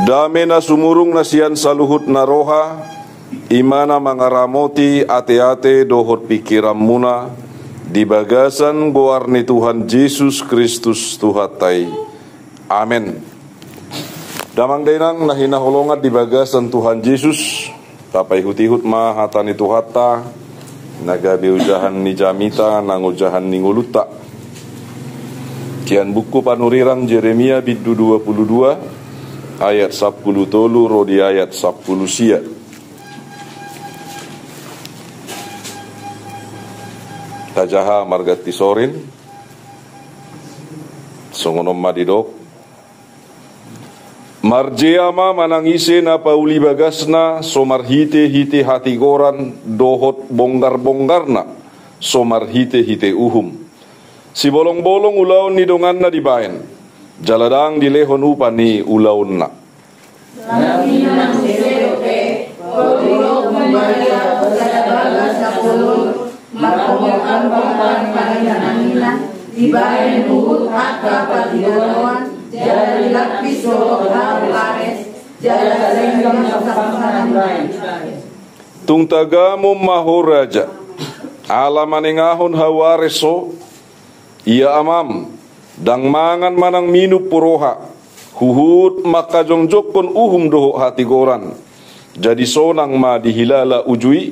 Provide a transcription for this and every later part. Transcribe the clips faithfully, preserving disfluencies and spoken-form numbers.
Dame na sumurung na sian saluhut na roha, i ma na mangaramoti ateate dohot pingkiranmuna, di bagasan goar ni Tuhan Jesus Kristus Tuhanta i. Amen. Damang dainang na hinaholongan di bagasan Tuhan Jesus, tapaihut-ihut ma hata ni Tuhanta, na gabe ojahan ni jamita nang ojahan ni ngolunta. Sian buku panurirang Jeremia bindu dua puluh dua, ayat sampulu tolu ro di ayat sampulu sia. Tajaha marganti sorin. Songon on ma didok. Marjea ma manang ise na pauli bagasna, so marhite-hite hatigoran, dohot bonggar-bonggarna, so marhite-hite uhum. Sibolong-bolong ulaon ni donganna dibaen, jala ndang dilehon upa ni ulaonna. Laos inang muse dope, pauli ho ma ia sada bagas na holong, marhobongan-hongan pangirangan i, dibaen huhut angka pangidoan, jala dilapis dohot haru ares, jala seng adong samparan dibaen. Tung tagamon ma ho raja, ala manengahon haru ares ho, ia amam, ndang mangan manang minum huroha, huhut mangkajongjongkon uhum dohot hatigoran. Jadi sonang ma dihilala uju i.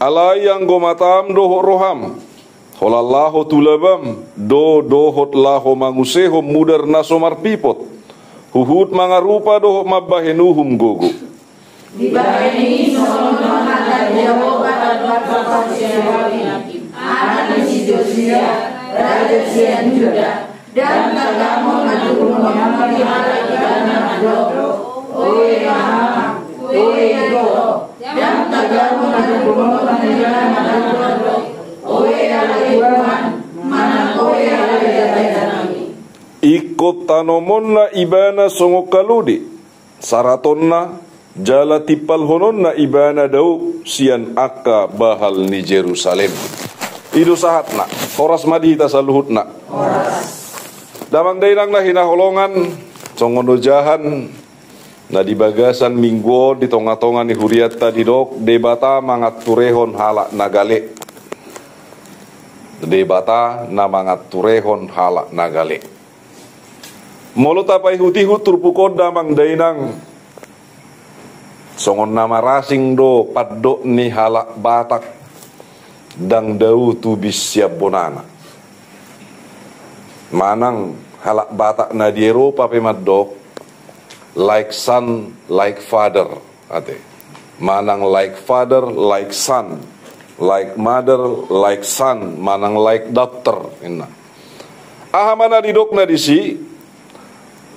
Alai anggo matam dohot roham, holan laho tu labam do dohot laho mangusehon mudar na so marpipot, huhut mangarupa dohot mambahen uhum gogo. Dibaen i songon on hata ni Jahowa, Tuhan parsiajaran, anak ni si Josia, raja sian Juda. Ndang tagamon andorumon mangalehon ibana mandok, "Oe Amang, oe Ito." Ndang tagamon andorumon mangalehon mandok, "Oe ale Tuhan," manang "Oe ale raja nami." Ingkon tanomonna ibana songon halode, saratonna, jala timpalhononna ibana dao sian angka bahal ni Jerusalem. I do sahatna. Horas ma di hita saluhutna. Horas. Damang dainang na hinaholongan, songon ojahan na di bagasan minggu on di tonga-tonga ni hurianta didok, Debata manganturehon halak na gale. Debata na manganturehon halak na gale. Molo tapaihut-ihut turpuk on damang dainang, songon na marasing do pandok ni halak Batak, ndang dao tubis sian bonana. Manang halak Batak na di Eropa pe mandok, like son, like father. Ate. Manang like father, like son. Like mother, like son. Manang like daughter. Inna. Aha ma na didokna disi,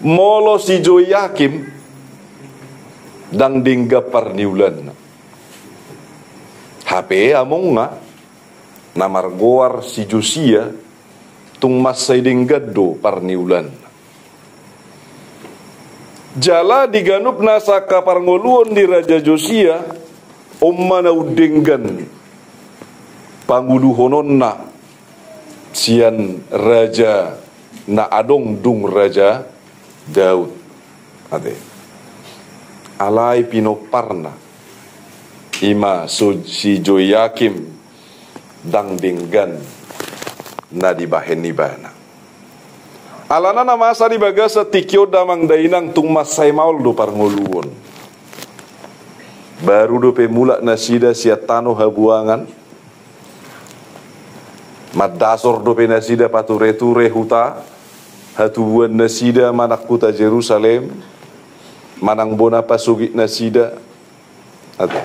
molo si Joyakim ndang denggan parniulanna. Hape amongna na margoar si Josia tung mansai denggan do parniulanna. Jala di ganup nasa angka parngoluon ni Raja Josia, on ma na undenggan panguluhononna sian raja na adong dung Raja Daud. Ate. Alai pinomparna, i ma so-, si Joyakim ndang denggan na dibahen ibana. Alana na masa di bagasan tingki on damang dainang tung mansai maol do parngoluon. Baru dope mulak nasida sian tano habuangan, mandasor dope nasida pature-ture huta hatubuan nasida manang huta Jerusalem, manang bona pasogit nasida. Ate.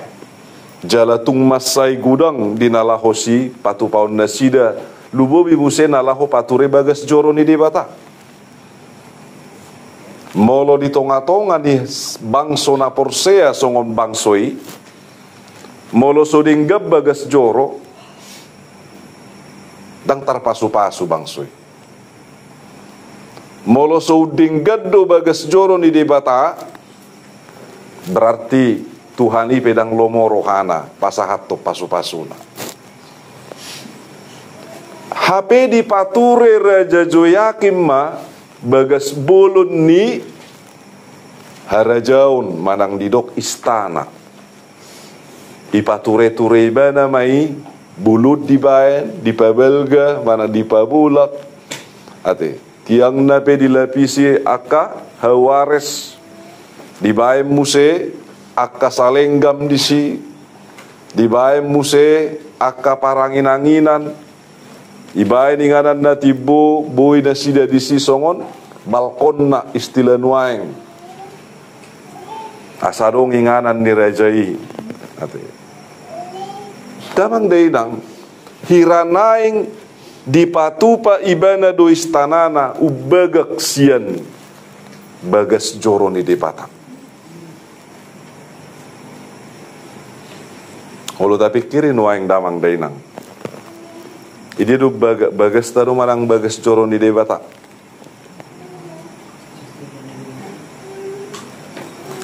Jala tung mansai godang di na laho sipatupaon nasida, lumobi muse na laho pature bagas joro ni Debata. Molo di tonga-tonga ni bangso na porsea songon bangso i, molo so denggan bagas joro, ndang tarpasu-pasu bangso i. Molo so undenggan do bagas joro ni Debata, berarti Tuhan i pe ndang lomo rohana pasahathon pasupasuna. Hape dipature Raja Joyakim ma bagas bolon ni harajaon manang didok istana. Dipatureture ibana ma i, bulun dibaen, dipabalga manang dipabolak. Ate, tiangna pe dilapisi angka hawares, dibaen muse angka salenggam disi, dibaen muse angka paranginanginan. Dibaen inganan na timbo, boi nasida disi songon balkonna istilah nuaeng. Asa adong inganan ni raja i. Ate. Damang dainang, hira naeng dipatupa ibana do istanana umbagak sian bagas joro ni Debata. Olo tapingkiri nuaeng damang dainang. Idia do baga-, bagasta do manang bagas joro ni Debata?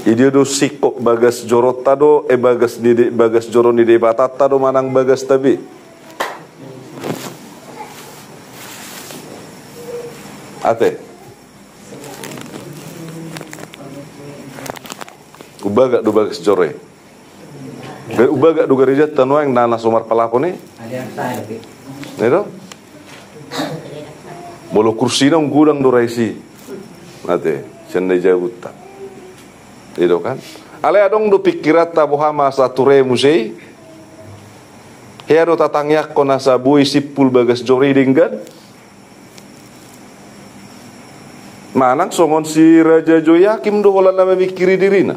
Idia do singkop bagas joronta do, eh, bagas ni De-, bagas joro ni Debatanta do manang bagasta be? Ate. Umbagak do bagas joro i. Ga-, umbagak do garejanta nuaeng na, na so marpalapon i. Ito? Molo kursi na godang do ra isi. Ate, sian na i jabuta. Ito kan? Alai adong do pingkiranta boha ma asa ture muse i. Hea do tatangiangkon asa boi simpul bagas joro i denggan. Manang songon si Raja Joyakim do holan na mamingkiri dirina.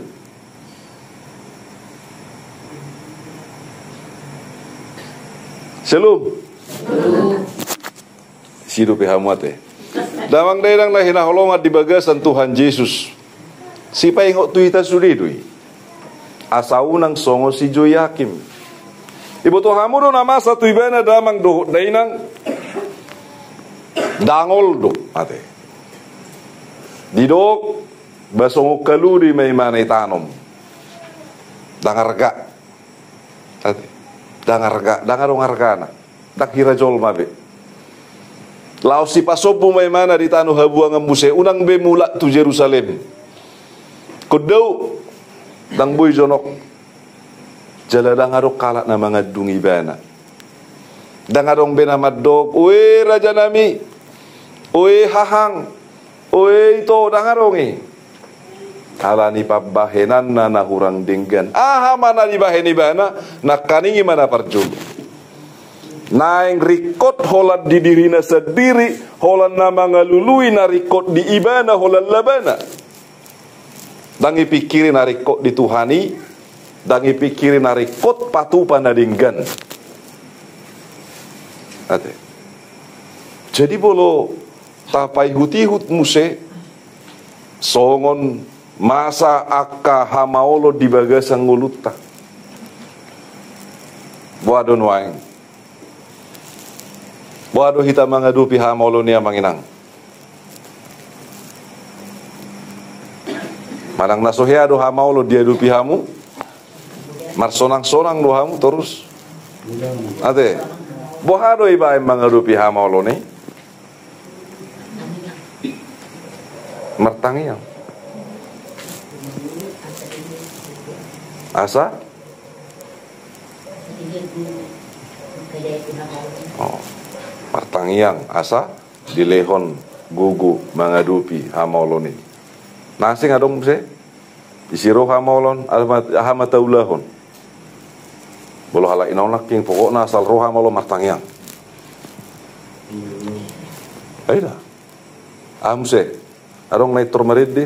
Shalom. Disi dope hamu ate. Damang dainang na hinaholongan di bagasan Tuhan Jesus. Sipaingot tu hita sude do i. Asa unang songon si Joyakim. Iboto hamu do na masa tu ibana damang dohot dainang. Dangol do, ate. Didok, ba songon kalude ma imana itanom. Ndang arga. Ate. Ndang arga, ndang adong argana. Ndang hira jolma be. Laos sipasombu ma imana di tano habuangan muse, unang be mulak tu Jerusalem. Kondau, ndang boi jonok. Jala ndang adong halak na mangandung ibana. Ndang adong be na mandok, "Oe rajanami, oe hahang, oe ito," ndang adong i. Alani pambahenanna na hurang denggan. Aha ma na dibahen ibana, nangkaning i ma na parjolo. Naeng ringkot holan di dirina sandiri, holan na mangalului na ringkot di ibana, holan labana. Ndang ipingkiri na ringkot di Tuhan i, ndang ipingkiri na ringkot patupa na denggan. Ate. Jadi molo tapaihut-ihut muse, songon masa angka hamaolon di bagasan ngolunta. Boha do nuaeng? Boha do hita mangadopi hamaolon i, amang inang? Manang na so hea do hamaolon diadopi hamu? Marsonang-sonang do hamu torus? Ate, boha do ibaen mangadopi hamaolon i? Martangiang. Asa? Oh, martangiang asa dilehon gogo mangadopi hamaolon i. Na asing adong muse? Disi ro hamaolon, aha ma taulahon? Molo halak i na on nangkin, pokokna asal ro hamaolon martangiang. Ai da. Aha muse? Adong na intor marende?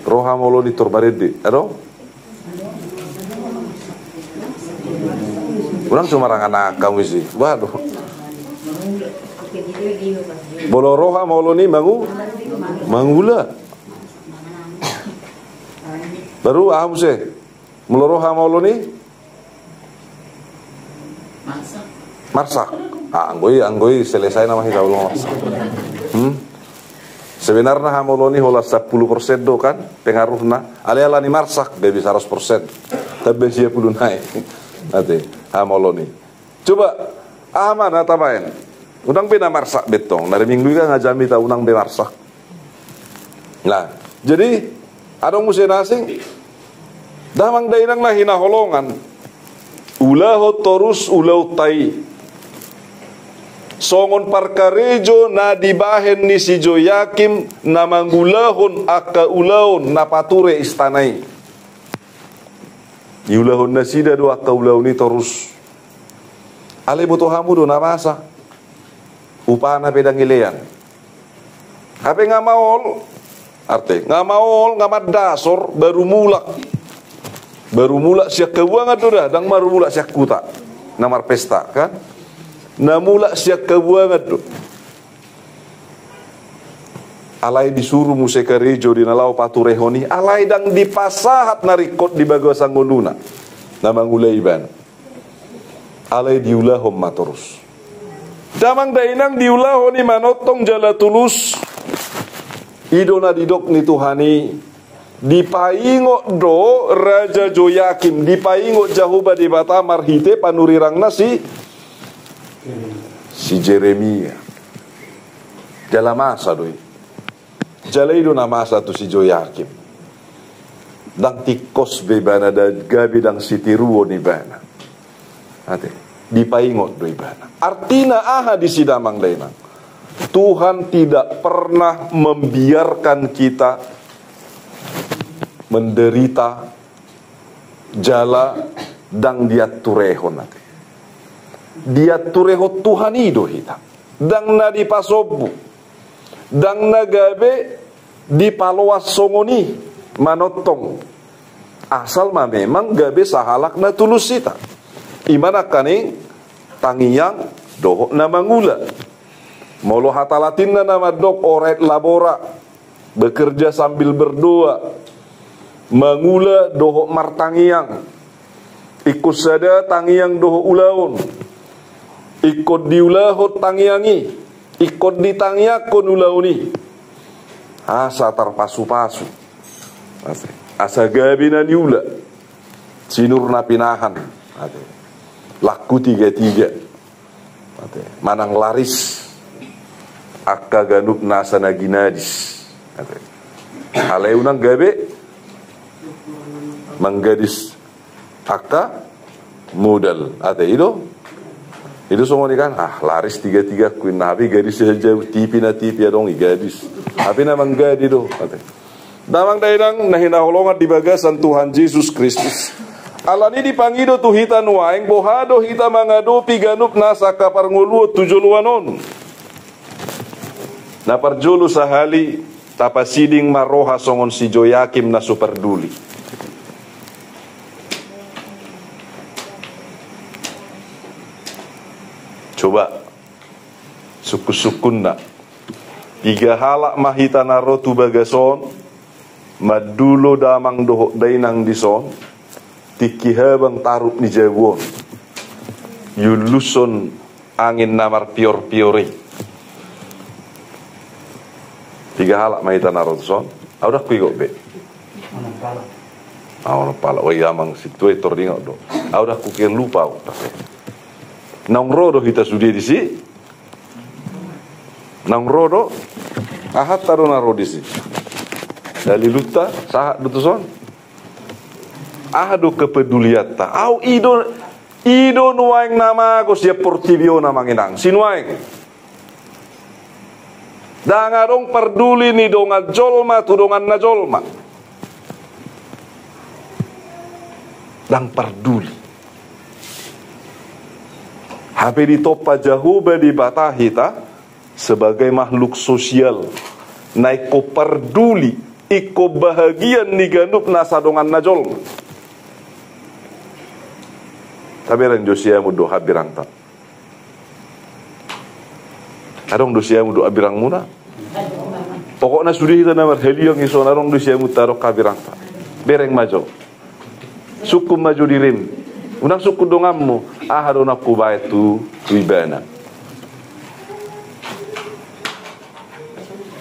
Ro hamaolon intor marende, adong? Unang cuma rangan angka muse. Waduh. Molo ro hamaolon i mangu-, mangula. Baru aha muse? Molo ro hamaolon i? Marsak. Ah, anggo i, anggo i selesai nama hita ulang marsak. Hmm? Sebenarna hamolon i holan sampulu persen do kan pengaruhna. Alai ala ni marsak gabe saratus persen. Tamba sia pulu nai. Ate, hamolon i. Coba, aha ma na tabaen? Unang be na marsak be tong. Na di minggu i kan ngajami ta unang be marsak. Nah, jadi adong muse na asing. Damang dainang na hinaholongan, ulahon torus ulaonta i songon parkarejo na dibahen ni si Joyakim na mangulahon angka ulaon na pature istana i. Diulahon nasida do angka ulaon i torus. Alai boto hamu do na masa. Upana pe ndang dilean. Hape nga maol, arte, nga maol, nga mandasor, baru mulak. Baru mulak sian habuangan do da, ndang baru mulak sian huta. Na marpesta, kan? Na mulak sian habuangan do. Alai disuru muse karejo di na laho paturehon i, alai ndang dipasahat na ringkot di bagasan ngoluna. Na mangula ibana. Alai diulahon ma torus. Damang dainang diulahon i manongtong jala tulus. I do na didok ni Tuhan i, dipaingot do Raja Joyakim, dipaingot Jahowa Debata marhite panurirangna si, si Jeremia. Jala masa do i. Jala i do na masa tu si Joyakim. Ndang tingkos be ibana, ndang gabe, ndang sitiruon ibana. Ate, dipaingot do ibana. Artina aha disi damang dainang? Tuhan tidak pernah membiarkan kita menderita jala ndang dianturehon, ate. Dianturehon Tuhan i do hita. Ndang na dipasombu. Ndang na gabe dipaloas songon i manongtong. Asal ma memang gabe sahalak na tulus hita. I ma nangkaning tangiang dohot na mangula. Molo hata Latinna na mandok ora et labora, bekerja sambil berdoa, mangula dohot martangiang. Ingkon sada tangiang dohot ulaon. Ingkon diulahon tangiang i. Ingkon ditangiangkon ulaon i. Asa tarpasupasu. Asa, asa gabe na niula. Sinur na pinahan. Ate. Langku tigatiga. Ate. Manang laris. Angka ganup nasa na ginadis. Ate. Alai unang gabe manggadis angka modal. Ate, i do. I do songon i kan, ah, laris tiga-tiga ku inna, hape gadis saja, tipi na tipi adong i gadis. Hape na manggadi do. Ate. Damang dainang na hinaholongan di bagasan Tuhan Jesus Kristus. Alani dipangido tu hita nuaeng, boha do hita mangadopi ganup nasa angka parngoluon tu joloan on. Na parjolo sahali, tapasiding ma roha songon si Joyakim na so parduli. Coba, sungkun-sungkunna. Piga halak ma hita na ro tu bagas on, mandulo damang dohot dainang dison, tingki habang tarup ni jabu on. Iullushon angin na marpior-pior i. Piga halak ma hita na ro tuson. Au ndang huingot be. Onom pala. Ah, onom pala. Wai, amang sintua i tor diingot do. Au ndang huingot, lupa au. Naung ro do hita sude disi. Naung ro do. Ahanta do na ro disi. Dalilunta sahat do tuson. Aha do kepedulianta? Au, i do, i do nuaeng na mago sian portibi on, amang inang. Sinuaeng. Ndang adong parduli ni dongan jolma tu donganna jolma. Ndang parduli. Hape ditompa Jahowa Debata hita, sebagai makhluk sosial, na ingkon parduli, ingkon bahagian ni ganup nasa donganna jolma. Tabereng jo siamun dohot hambirangta. Adong do siamun dohot hambirangmuna. Pokokna sude hita na marhaliang i, songon adong do siamunta dohot hambirangta. Bereng ma jo. Sungkun ma jo dirim. Unang sungkun donganmu. Aha do na hubaen tu, tu ibana.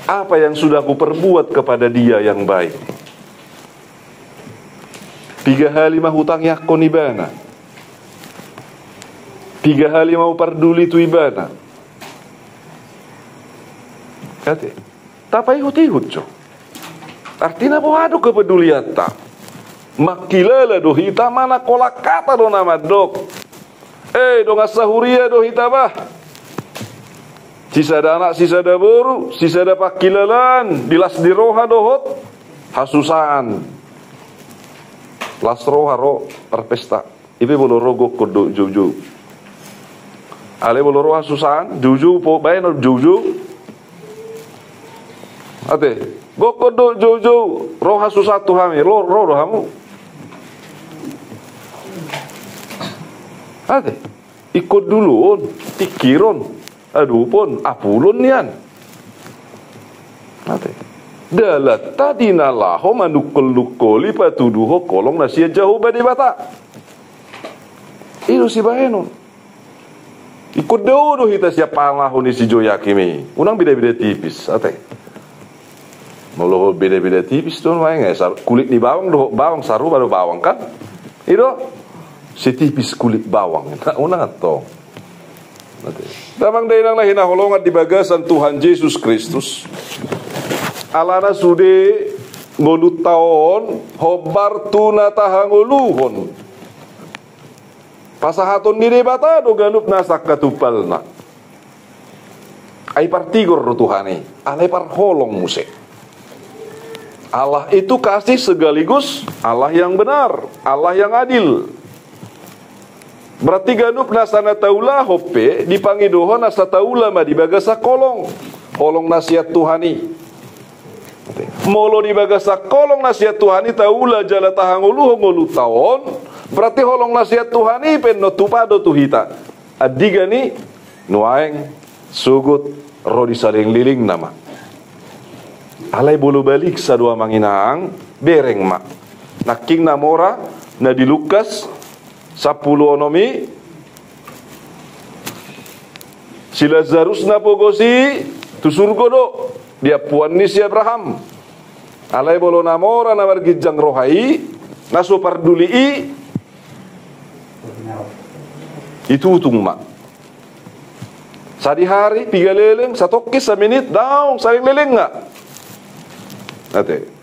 Apa yang sudah kuperbuat kepada dia yang baik? Piga hali ma hutangiangkon ibana? Piga hali ma huparduli tu ibana? Ate. Tapaihut-ihut jo. Artina boha do kepedulianta? Mangkilala do hita manang holan hata do na mandok, eh, dongan sahuria do hita bah. Sisada anak, sisada boru, sisada pangkilalaan, di las ni roha dohot hasusaan. Las roha ro marpesta. I pe molo ro gokkon do joujou. Alai molo ro hasusaan, joujou, po baen on joujou. Ate, gokkon do joujou, ro hasusaan tu hami, ro, ro do hamu. Ate, ingkon duluon, tingkiron, adopon, apulon nian. Ate. Dalanta di na laho manungkol-nungkoli patuduhon holong na sian Jahowa Debata. I do sibaenon. Ingkon dao do hita sian pangalaho ni si Joyakim i. Unang beda-beda tipis, ate. Molo beda-beda tipis do nuaeng, eh, sar-, kulit ni bawang dohot bawang sarupa do bawang kan? I do. Setipis kulit bawang. Unang antong. Ate. Damang dainang na hinaholongan di bagasan Tuhan Jesus Kristus. Alana sude ngolunta on hombar tu na tahangoluhon. Pasahaton ni Debata do ganup nasa angka tumpalna. Ai partigor do Tuhan i, alai parholong muse. Allah itu kasih sekaligus Allah yang benar, Allah yang adil. Berarti ganup nasa na taulahon pe dipangidohon asa taula ma di bagasan holong. Holong na sian Tuhan i. Molo di bagasan holong na sian Tuhan i taula jala tahangoluhon ngolunta on, berarti holong na sian Tuhan i pe annon tupa do tu hita. Andigan i nuaeng sogot ro di salelenglelengna ma. Alai bolobalik sa do amang inang, bereng ma. Nangkin na mora na di Lukas sampulu onom i, si Lazarus na pogos i tu surgo do, di ampuan ni si Abraham. Alai molo na mora na marginjang roha i, na so parduli i, itutung ma. Sadihari, piga leleng, satongkin, saminit, daong, salelenglelengna. Ate.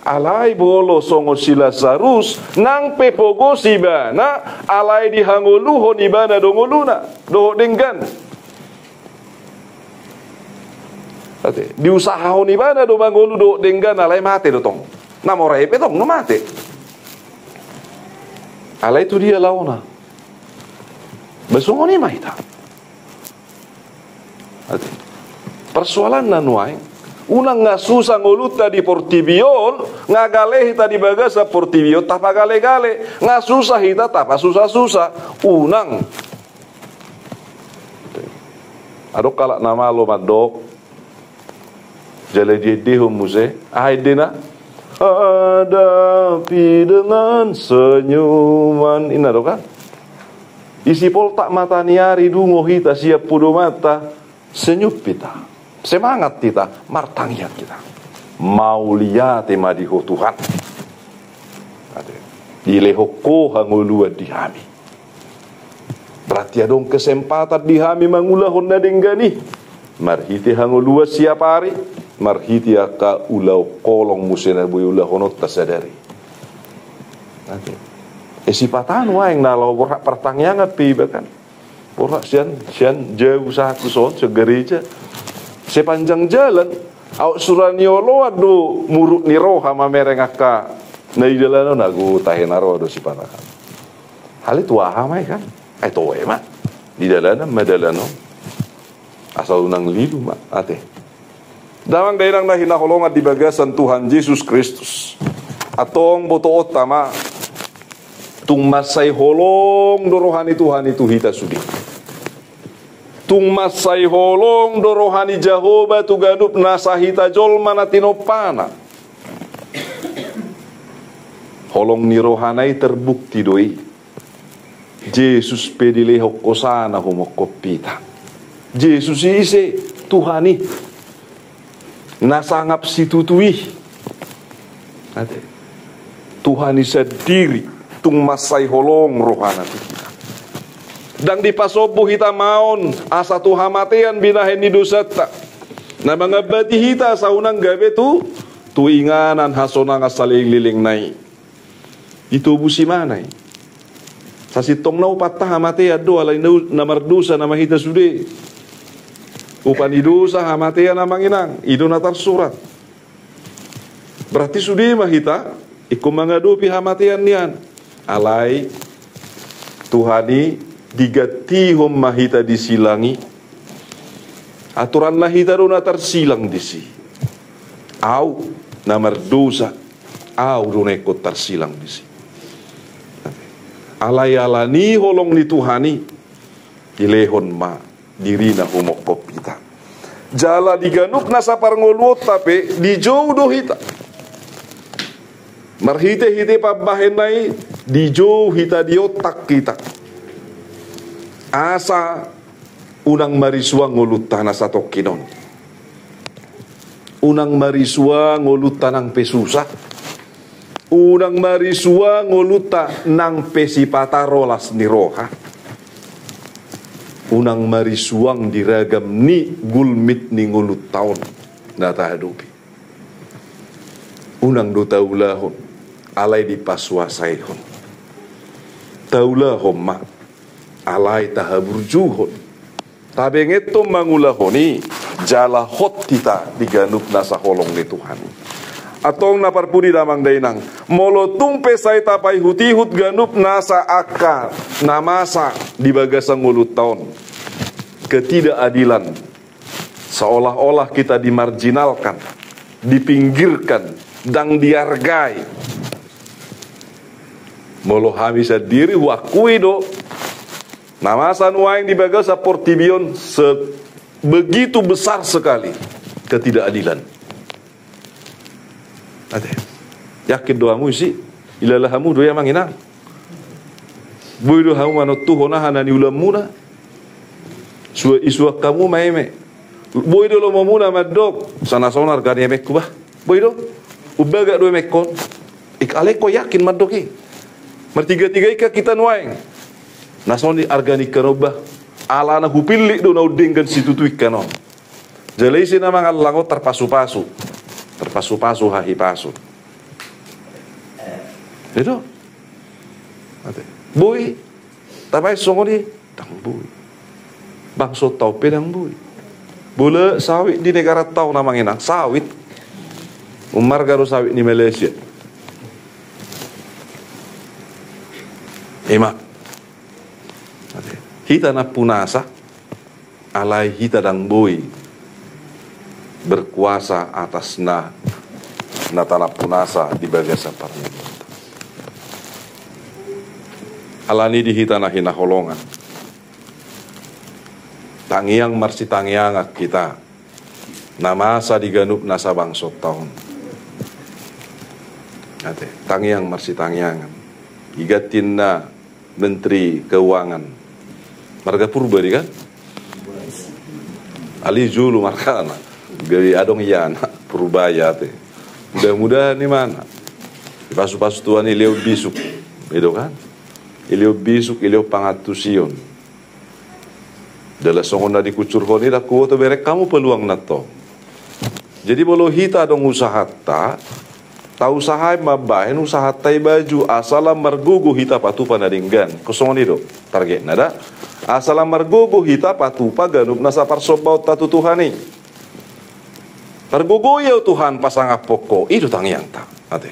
Alai molo songon si Lazarus, nang pe pogos ibana, alai dihangoluhon ibana do ngoluna dohot denggan. Ate, diusahahon ibana do mangolu dohot denggan, alai mate do tong. Na mora i pe tong, na mate. Alai tu dia laona? Ba songon i ma hita. Ate. Persoalanna nuaeng, unang nga susah ngolunta di portibi on, nga gale hita di bagasan portibi on tapagalegale, nga susah hita tapasusah-susah. Unang. Adong halak na malo mandok, jala diendehon muse, aha endena? Hadapi dengan senyuman. Inna do kan? Isi poltak mata ni ari dungo hita sian podomanta, senyum hita, semangat hita, martangiang hita. Mauliate ma di Ho Tuhan. Ate. Dilehon Ho hangoluan di hami. Berarti adong kesempatan di hami mangulahon na denggan i. Marhite hangoluan siap ari, marhite angka ulaon holong muse na boi ulahononta sadari. Ate. E sipata nuaeng na laho borhat partangiangan pe iba kan. Borhat sian, sian jabu sahat tu son, sian gareja. Sepanjang jalan, aut sura ni oloan do muruk ni roha mamereng angka na di dalan on, ago tahe na ro do sipata kan. Alai tu aha ma i kan? Ai toe ma. Di dalanan ma dalan on. Asal unang lilu ma, ate. Damang dainang na hinaholongan di bagasan Tuhan Jesus Kristus. Antong botoonta ma, tung mansai holong do roha ni Tuhan i tu hita sude. Tung mansai holong do roha ni Jahowa tu ganup nasa hita jolma na tinompana. Holong ni rohana i terbukti do i. Jesus pe dilehon hosana humongkop hita. Jesus i ise? Tuhan i. na sangap situtu i. Ate. Tuhan i sandiri tung mansai holong rohana tu hita. Ndang dipasombu hita ma on asa tu hamatean binahen ni dosanta, na mangambati hita asa unang gabe tu, tu inganan hasonangan saleleng-lelengna i. Ditobusi ma na i. Sasintongna upanta hamatean do, alai na, na mardosa nama hita sude. Upa ni dosa hamatean, amang inang, i do na tarsurat. Berarti sude ma hita ingkon mangadopi hamatean nian. Alai Tuhan i digantihon ma hita disilang i. Aturanna hita do na tarsilang disi. Au na mardosa, au do na ingkon tarsilang disi. Alai ala ni holong ni Tuhan i, dilehon ma dirina humongkop hita. Jala di ganup nasa parngoluonta pe dijou do hita. Marhite-hite pambahenna i dijou hita, diontak hita. Asa unang marisuang ngolunta na satongkin on. Unang marisuang ngolunta nang pe susah. Unang marisuang ngolunta nang pe sipata ro las ni roha. Unang marisuang di ragam ni gulmit ni ngolunta on na tahadopi. Unang do taulahon, alai dipasuasaihon. Taulahon ma, alai tahaburjuhon. Tabengetton mangulahon i, jala hot hita di ganup nasa holong ni Tuhan i. Antong na parpudi damang dainang, molo tung pe sai tapaihut-ihut ganup nasa angka na masa di bagasan ngolunta on, ketidakadilan, seolah-olah kita dimarginalkan, dipinggirkan, ndang diargai. Molo hami sandiri huakui do, na masa nuaeng di bagasan portibi on se-, begitu besar sekali ketidakadilan. Ate. Yakin do hamu isi, ilala hamu do i, amang inang. Boi do hamu manontuhon aha na niulamuna. Sua-, isuak hamu ma eme. Boi do lomomuna mandok, sana son arga ni emengku bah. Boi do. Umbaga do emengkon. Ik aleko yakin mandok i. Martiga-tiga ingkon hita nuaeng. Na son i arga ni ingkon on bah. Alana hupillit do na undenggan situtu ingkon on. Jala ise na mangallang on tarpasu-pasu. Tarpasu-pasu hahipasu. Itu. Ate. Boi. Tapaihut songon i. Ndang boi. Bangsonta on pe ndang boi. Bola sawit di negaranta on, amang inang. Sawit. Ummarga do sawit ni Malaysia. Ima. Ate. Hita nampunasa. Alai hita ndang boi berkuasa atas na, na tanampunasa di bagasan parngoluonta. Alani di hita na hinaholongan, tangiang marsitangiangan hita na masa di ganup nasa bangsonta on. Ate, tangiang marsitangiangan. Igantinna Menteri Keuangan. Marga Purba di kan? Ali julu margana. Gabe adong iana Purba i ate. Mudah-mudahan i mana. Dipasu-pasu Tuhan i lehon bisuk. Itu kan? Ilehon bisuk, ilehon pangantusion. Jala songon na dikucurhon i, ndang huboto bereng hamu peluangna tong. Jadi molo hita adong usahanta, tausahai mambahen usahanta i maju, asa lam margogo hita patupa na denggan. Ingkon songon i do targetna da. Asa lam margogo hita patupa ganup nasa parsombaonta tu Tuhan i. Pargogoi au Tuhan, pasangaphon Ho, i do tangiangta. Ate.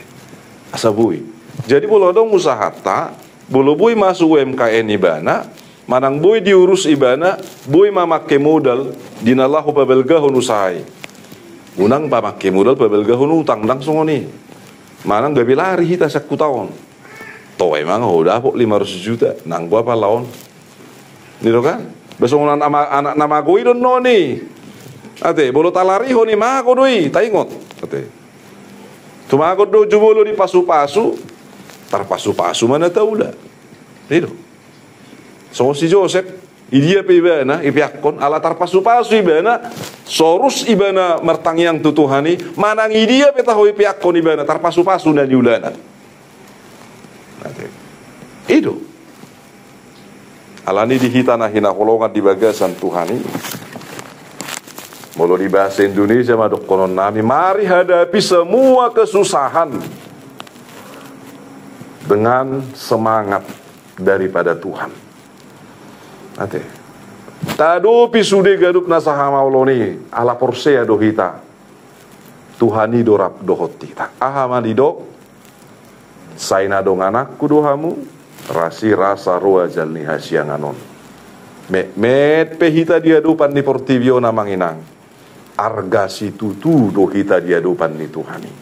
Asa boi. Jadi molo adong usahanta, molo boi masuk U M K M ibana, manang boi diurus ibana, boi mamangke modal di na laho pabalgahon usaha i. Unang pamangke modal pabalgahon utang, ndang songon i. Manang gabe lari hita sian huta on. Toe ma nga ho dapot lima ratus juta, nang boha pala on. Ni do kan? Ba songon anak na ma-, anak na mago i do annon i. Ate, molo talarihon i mago do i, taingot. Ate. Tumagon do jumolo dipasu-pasu, tarpasu-pasu ma na taula. I do. Songon si Josep, Idia pe ibana ipeakkon, ala tarpasupasu ibana, torus ibana martangiang tu Tuhan i, manang idia pe taho ipeakkon ibana, tarpasupasu na niulana. Ate. I do. Alani di hita na hinaholongan di bagasan Tuhan i. Molo di bahasa Indonesia ma dohonon nami, mari hadapi semua kesusahan dengan semangat daripada Tuhan. Ate. Taadopi sude ganup na sahamaolon i, ala porsea do hita. Tuhan i do rap dohot hita. Aha ma didok? Sai na dongananku do hamu, rasi rasa roa jala ni hasiangan on. Metmet pe hita di adopan ni portibi on, amang inang, arga situtu do hita di adopan ni Tuhan i.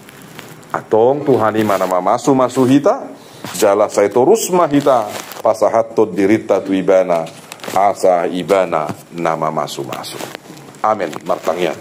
Antong Tuhan i ma na mamasumasu hita, jala sai torus ma hita pasahathon dirinta tu Ibana, asa Ibana na mamasumasu. Amen. Martangiang.